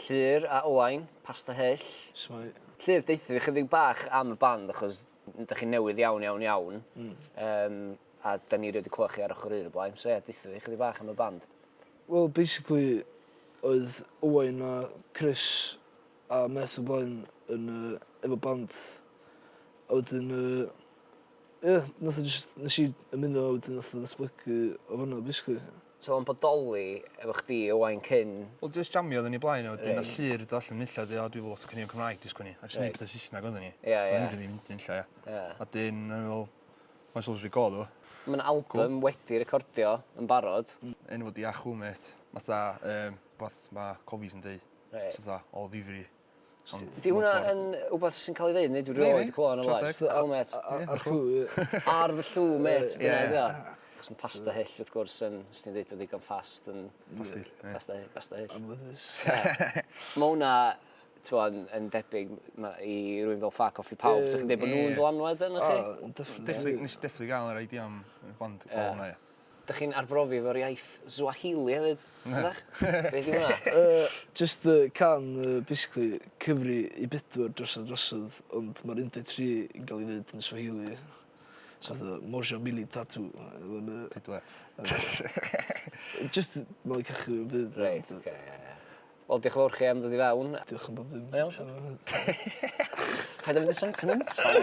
Llŷr a Owain, Pasta Hyll. Shwmae? Llŷr, deutha fi chydig bach am y band achos dych chi'n newydd iawn iawn iawn. Mm. Um, a da ni rioed 'di clywed chi ar ochr un o blaen, so ie, deutha fi chydig bach am y band. Wel, basically, oedd Owain a Chris a mêt o blaen yn uh, efo band. A wedyn, uh, ie, nath o just, nes i ymuno a wedyn nath o ddatblygu o fan'na, basically. So o'n bodoli efo chdi Owain cyn... Wel jyst jamio oedden ni blaen a wedyn nath Reit. Llŷr dod allan nunlla a deu o dwi efo lot o caneuon Cymraeg dwi sgwennu a jyst neud Reit. petha Saesneg oedden ni. Ia ia. Oedden ni'm rili mynd nunlla ia. Ia. A 'dyn o'n i fel might as well jyst roi go iddo fo. Ma' 'na album wedi recordio yn barod. Enw fo 'di Achw Mêt. Fatha yym wbath ma' cofis yn deu. Reit. So fatha o ddifri. Ond Di hwnna yn wbath sy'n cael ei ddeud neu dwi rioed 'di clywed o'n blaen. Achw mêt. Ar llw ie. Ar fy llw mêt dyna ydi o. Achos ma' pasta hyll wrth gwrs yn os ti'n deud o ddigon fast yn... Pasta hyll ie. Pasta pasta hyll. Anweddus. Ma' hwnna t'mo' yn yn debyg ma' i rywun fel Ffa Coffi Pawb. 'Sa chi'n deud bo' nw'n ddylanwad arnoch chi? O definitely. Definitely nes i definitely ga'l yr idea am y band o hwnna ia. Dych chi'n arbrofi efo'r iaith Swahili hefyd, ydach? Be 'di hwnna? Jyst y cân basically cyfri i bedwar drosodd drosodd ond ma'r 13 yn ga'l 'i ddeud yn Swahili. So fatha moja mbili tatu ma'n yy... Pedwar. Jyst malu cachu yn byd. Reit oce ie ie. Wel diolch yn fawr chi am ddod i fewn. Diolch am bob dim. Iawn Siôn? Paid â mynd yn sentimental.